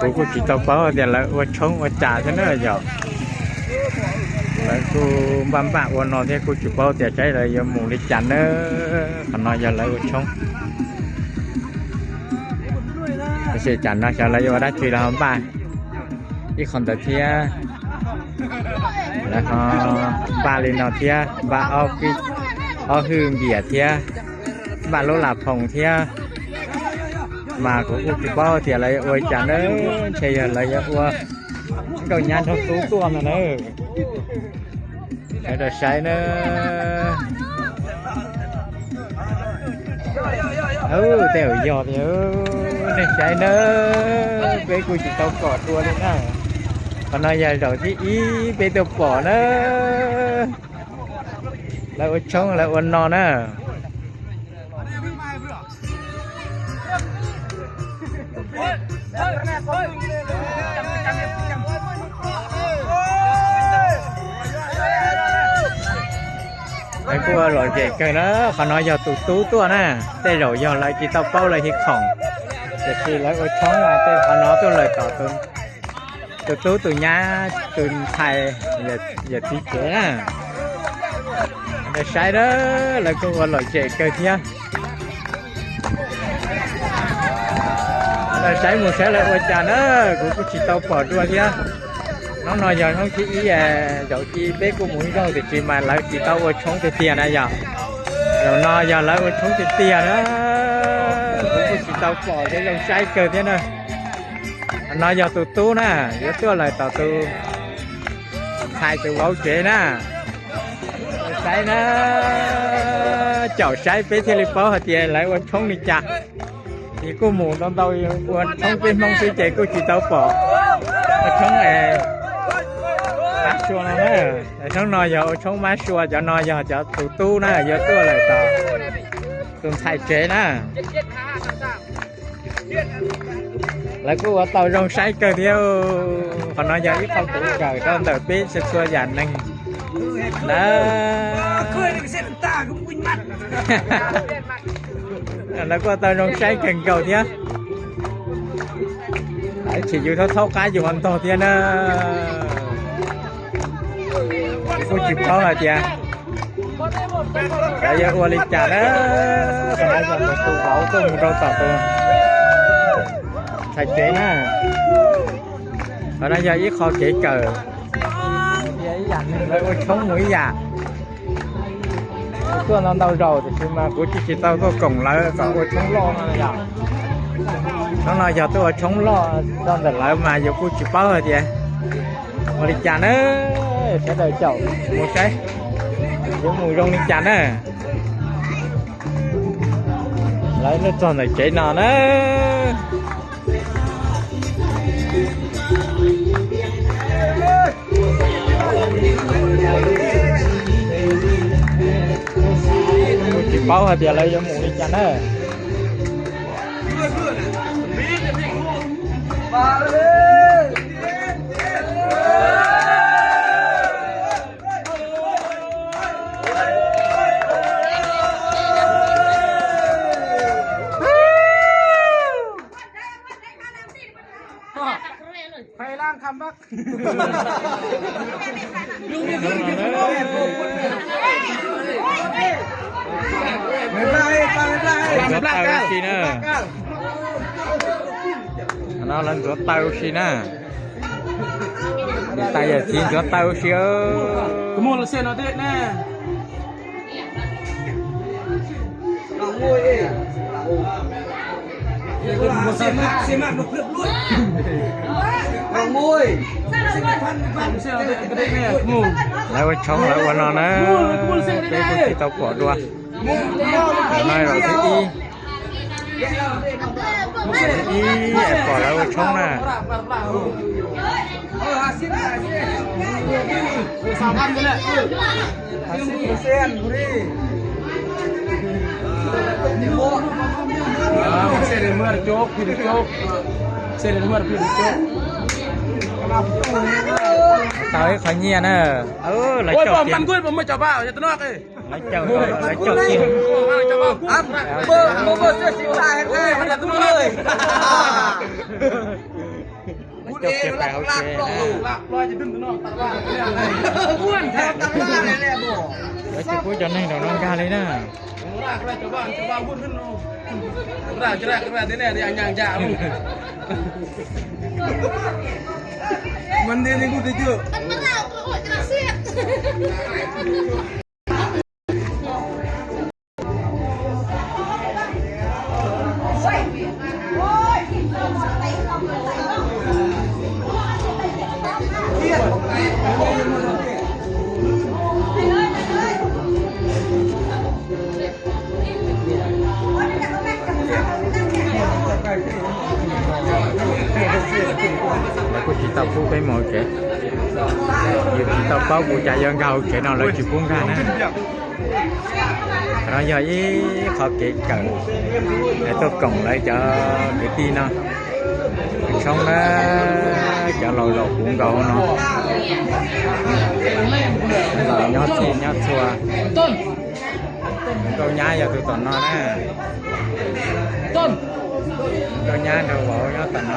Kuv kuj tsis tau paub tias lawv ua tshoob ua cas thiab na yom. Lawv kuj npaj npaj ua no thiab kuj tsis paub tias saib lawv yuav mus li cas na. Qhov no yog lawv ua tshoob. Tam sim no xyov lawv yuav ua dab tsi los ho npaj ib qho ntawd thiab. Lawv ho npaj li no thiab, npaj ob hwj npias thiab, npaj lub las phoos thiab. Mas kuv kuj tsis paub tias lawv yuav ua li cas na, ntshe yog lawv yuav ua nkauj nyab nraug tub tuaj no na. Sawv daws saib na. Tej zaum yog tiag, nej saib na, peb kuj tsis tau pom dua li na. Qhov no yog zaum thib ib peb tuaj pom na. Lawv ua tshoob lawv ua no na. Lawv kuj ua lom zem kawg na, qhov no yog tus tub tuaj na, tej zaum yog lawv tsis tau paub lawv hiv khoom, tiam sis lawv ua tshoob mas tej qhov no tuaj lawm tom tus tub tus nyab tus ntxhais yawm txiv tsev na. Saib na, lawv kuj ua lom zem kawg thiab. Saib mus saib lawv ua cas na, kuv kuj tsis tau pom dua thiab. Hnub no yog hnub thib ib, zaum thib peb kuj mus ib zaug tiam sis mas lawv tsis tau ua tshoob tiag tiag na yog. Zaum no yog lawv ua tshoob tiag tiag na, kuv kuj tsis tau pom thiab zoo saib kawg thiab na. No yog tus tub na, yuav tuaj lawm tom tus ntxhais tus vauv tsev na. Saib na, caum saib peb thiaj li paub hais tias lawv ua tshoob li cas. Ces kuj mus ntau ntau ua tshoob peb Hmoob xwb ces kuj tsis tau pom ua tshoob mab sua no na. Hnub no yog ua tshoob mab sua, cov no yog cov tus tub na, yuav tuaj lawm tom tus ntxhais tsev na. Lawv kuj ua tau zoo saib kawg thiab. Qhov no yog ib qho kev kawm rau ntawm peb txhua txhua yam neeg na. Lawv kuj ua tau zoo saib kawg nkaus thiab. Lawv tseem yus thaub thaub qab yus ua ntog thiab na. Kuj tsis paub hais tias lawv yuav ua li cas na. Qhov no yog tus vauv tuaj mus rau tom tus ntxhais tsev na. Qhov no yog ib qho kev kawm, ib yam neeg lawv ua tshoob mus ib yam. Kuv tuaj no ntau zaus tiam sis mas kuv tsis tsis tau tuaj koom lawv kom ua tshoob loj no yom. Hnub no yog tuaj ua tshoob loj rau ntawm lawv mas yus kuj tsis paub hais tias ua li cas na. Sawv daws caum mus saib yuav mus zoo li cas na. Lawv tuaj txog ntawm tsev no na. Kuj tsis paub hais tias lawv yuav mus li cas na. Ntxuav taw ua si na. No lawv ntxuav taw ua si na. Niam tais yawm txiv ntxuav taw ua si. Lawv ua tshoob lawv ua no na, peb kuj tsis tau pom dua. Zaum no zaum thib ib, ib pom lawv ua tshoob na. Tau ib qho nyiaj na. Lawv caum kiag, lawv caum kiag. Lawv caum kiag. Coj kiag pais hauv tsev na. Lawv tsis pub cov neeg nraum no nkag li na. Lawv kuj tsis tau pub peb mus hauv tsev, yus tsis tau paub kuv cas yuav nkag hauv tsev no lawv tsis pub nkag na. Qhov no yog ib qho kev kawm es tuaj koom lawv cov kwv tij no. Tshoob na, cov laus zaum puv nkaus no. Nyob txhij nyob txhua. Nkauj nyab yog tus tom no na. Nkauj nyab nrog vauv nyob tom no.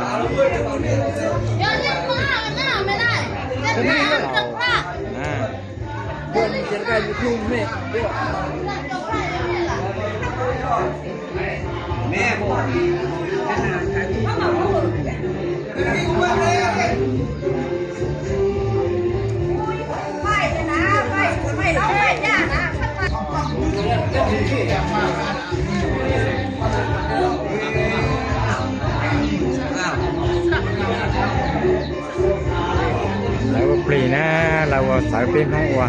Lawv ua plig na, lawv ua txawv peb Hmoob ua.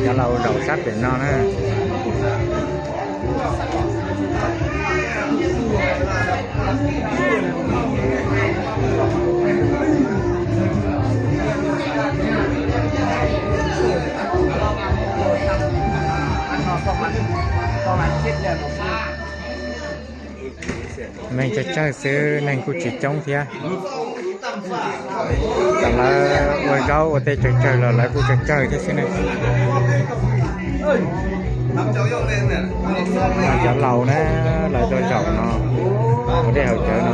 Cov laus zaum sab pem no na. Neeg tsawg tsawg xwb, neeg kuj tsis coob thiab. Lawv ua zaub ua tej tsawg tsawg los lawv kuj tsawg tsawg thiab xwb ne. Cov laus na, lawv tuaj zaum no, ua dej haus cawv no,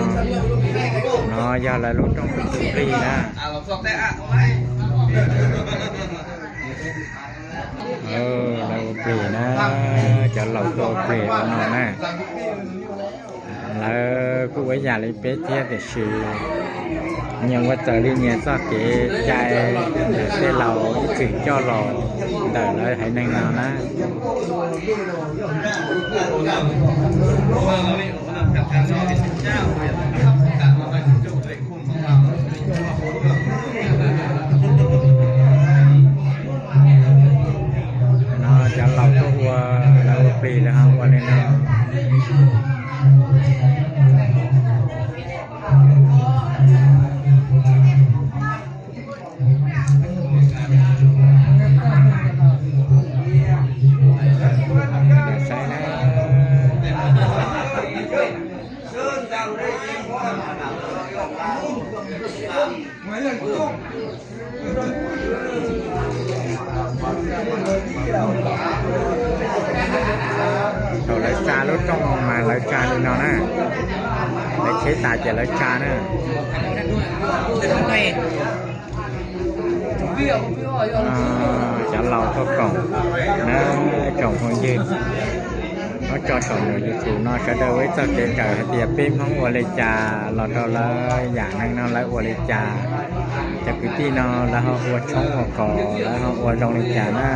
no yog lawv lub rooj plig na. Lawv ua plig na, cov laus tuaj ua plig ua no na. Lawv kuj ua ib yam li peb thiab tiam sis nyias ua raws li nyias txoj kev cai, tej laus ib txwm coj los ntawm lawv haiv neeg no na. No cov laus tuaj ua, lawv ua plig lawv ho ua li no. Thaum lawv tsa lub rooj mas lawv tsa li no na, lawv cheb tas ces lawv tsa na. Cov laus tuaj koom na, tsoom phooj ywg, muab tso saum nws YouTube no sawv daws ua ib txoj kev kawm hais tias peb Hmoob ua li cas los rau lawv yam neeg no lawv ua li cas, cov kwv tij no lawv ho ua tshoob ua kos lawv ho ua zoo li cas na.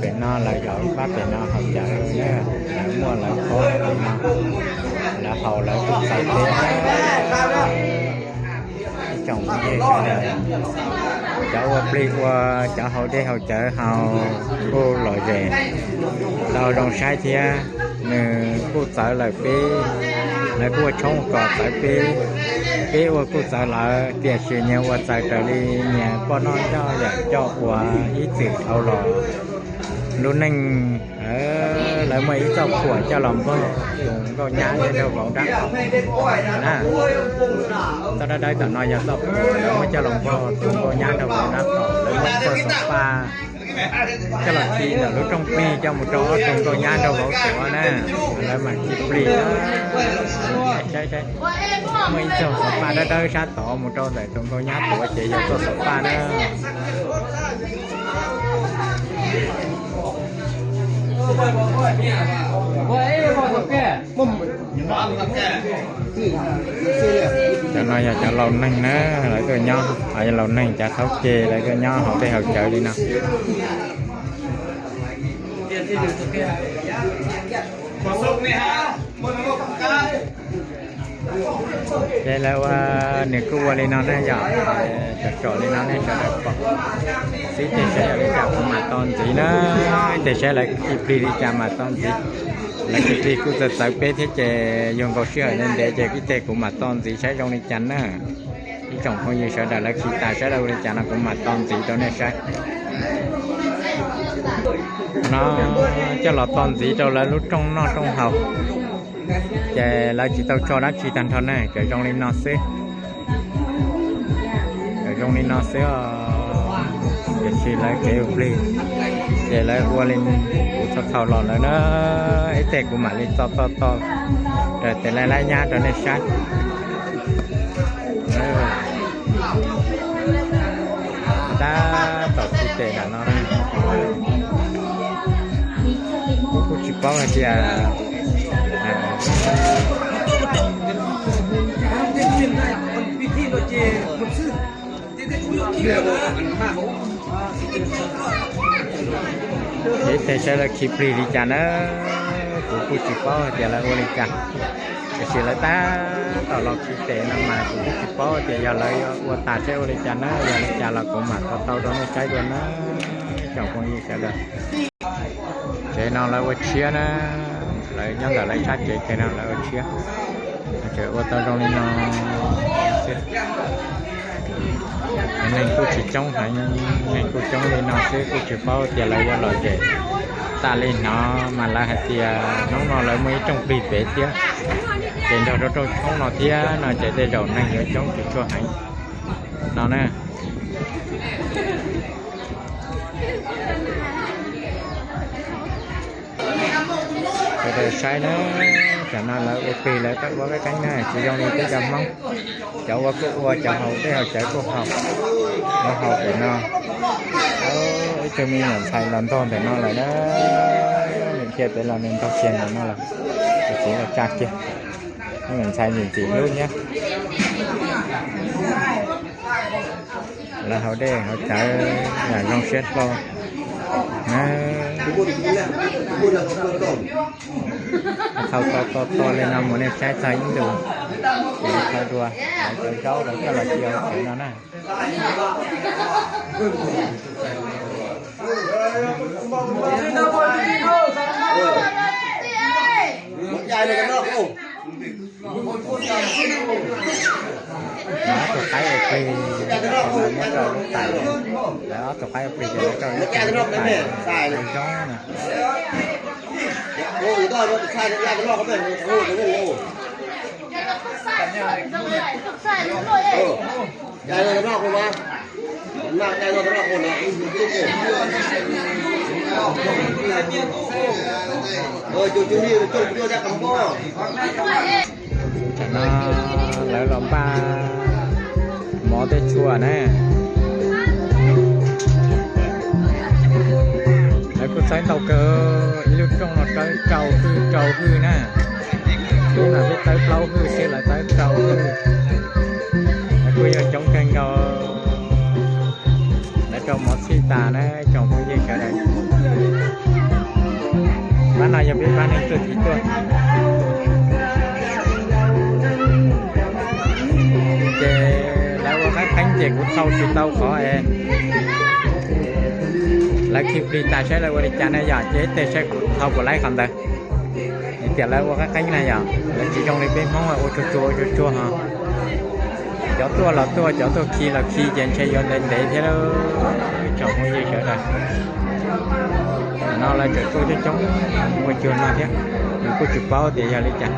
Pem no lawv zaum pab pem no haus cawv na, lawv muaj lawv khob pem no, lawv haus lawv kuj txais teb. Tsoom phooj ywg sawv daws, cov ua plig ua cov haus dej haus cawv haus kuj lom zem tau zoo saib thiab. Nws kuj txawv lawm peb, lawv kuj ua tshoob kom txawv peb, peb ua kuj txawv lawv, tiam sis nyias ua txawv raws li nyias poj noj nyob yam coj ua ib txwm dhau los. Lub neej, lawv muaj ib txoj phuam coj los npog tus nkauj nyab nyob rau vauv dab qhaum na. Txoj dawb dawb tom no yog txoj phuam lawv muab coj los npog tus nkauj nyab nrog vauv dab qhaum, lawv muab ib txoj xov paj coj los khi ntawm lub rooj plig coj mus rau ob tug nkauj nyab nrog vauv tuav na. Lawv mas khi plig na. Muaj ib txoj xov paj dawb dawb sab tod mus rau ntawm tus nkauj nyab tuav ces yog txoj xov paj na. Cov no yog cov laus neeg na, lawv tuaj nyob, laus neeg cov thaub ceg lawv tuaj nyob haus dej haus cawv li no. Ces lawv ua, nws kuj ua li no ne yom, tsom tsom li no nej sawv daws pom. Xib tej saib yog li cas kuv mam tos ntxiv na, tej saib lawv khi plig li cas mam tos ntxiv. Lawv khi plig kuj txawv txawv peb thiab ces yog nkaus sij hawm ntev ntev ces ib teg kuv mam tos ntxiv saib zoo li cas na. Ib tsoom phooj ywg sawv daws lawv khi tas saib lawv ua li cas no kuv mam tos ntxiv rau nej saib. No coj los tos ntxiv rau lawv lub rooj noj rooj haus. Ces lawv tsis tau tso dab tsi tag nrho ne, tsuas zoo li no xwb. Tsuas zoo li no xwb os. Tiam sis lawv kev ua plig ces lawv ua li kuv txhua thaum los lawm na. Ib teg kuv mam li tso to to raws tes laj lab nyab rau nej saib. Tab tom khi tes nram no na. Kuv kuj tsis paub hais tias ib teg saib lawv khi plig li cas na. Kuv kuj tsis paub hais tias lawv ua li cas, tiam sis lawv tab tom los khi tes no mas kuv kuj tsis paub tias yog lawv ua tas saib ua li cas na. Yog li cas los kuv mam tau tau rau nej saib dua na, tsoom phooj ywg sawv daws. Tsev no lawv ua tshiab na, lawv nyob ntawm lawv sab tsev tsev no lawv ua tshiab. Tseem ua tau zoo li no xwb. Neeg kuj tsis coob heev, neeg kuj coob li no xwb kuj tsis paub tias lawv yuav lom zem tas li. Hnov mas lawv hais tias hnub no lawv muaj ib rooj plig pem thiab, ces nrog rau rooj tshoob no thiab no ces tej zaum neeg yuav coob tsis tshua heev no na. Sawv daws saib na, tam no lawv ua plig lawv tab ua qeeb qeeb na, tsis zoo li peb cov Hmoob. Cov ua kuj ua, cov haus dej haus cawv kuj haus, lawv haus pem no. Ib tug me nyuam ntxhais los ntog ntawm no lawm na, nws dhia pem los nws ntog kiag ntawm no lawm, tus txiv los tsa kiag. Me nyuam ntxhais ntxim ntxim hlub thiab. Lawv haus dej haus cawv yam zoo siab dlua na. Thau to to to li no mus nej saib txog ib ntus, ces thau dua, lawv cov zaub lawv coj los cia hauv tsev no na. Ob tug qaib ua plig, lawv muab rau lub tais, lawv ob tug qaib ua plig ces lawv rau lub tais, lawv zoo na. Tam no lawv los npaj mov tej tshuaj na. Lawv kuj txhawb ntau kawg, ib lub rooj no rau rau hwj rau hwj na. Peb mas peb txhawb plaub hwj thiab lawv txhawb rau hwj. Lawv kuj yog coob kawg nkaus. Lawv rau mov txhij tas na, tsoom phooj ywg sawv daws. Pab no yog peb pab neeg tuaj tiv tuaj. Ces lawv ua qaib ces kuv thau tsis tau qhov es lawv khi plig tas saib lawv ua li cas na yom, ces ib teg saib kuv thau puas laib qhov ntawd. Vim tias lawv ua qab qeeb na yom, lawv tsis zoo li peb Hmoob ua tsuag tsuag ua tsuag tsuag ho. Cov tuaj los tuaj, cov tuaj khi los khi ces ntshe yuav ntev ntev thiab. Tsoom phooj ywg sawv daws, no lawv tseem tuaj coob coob ua cuag no thiab, nws kuj tsis paub tias yog li cas.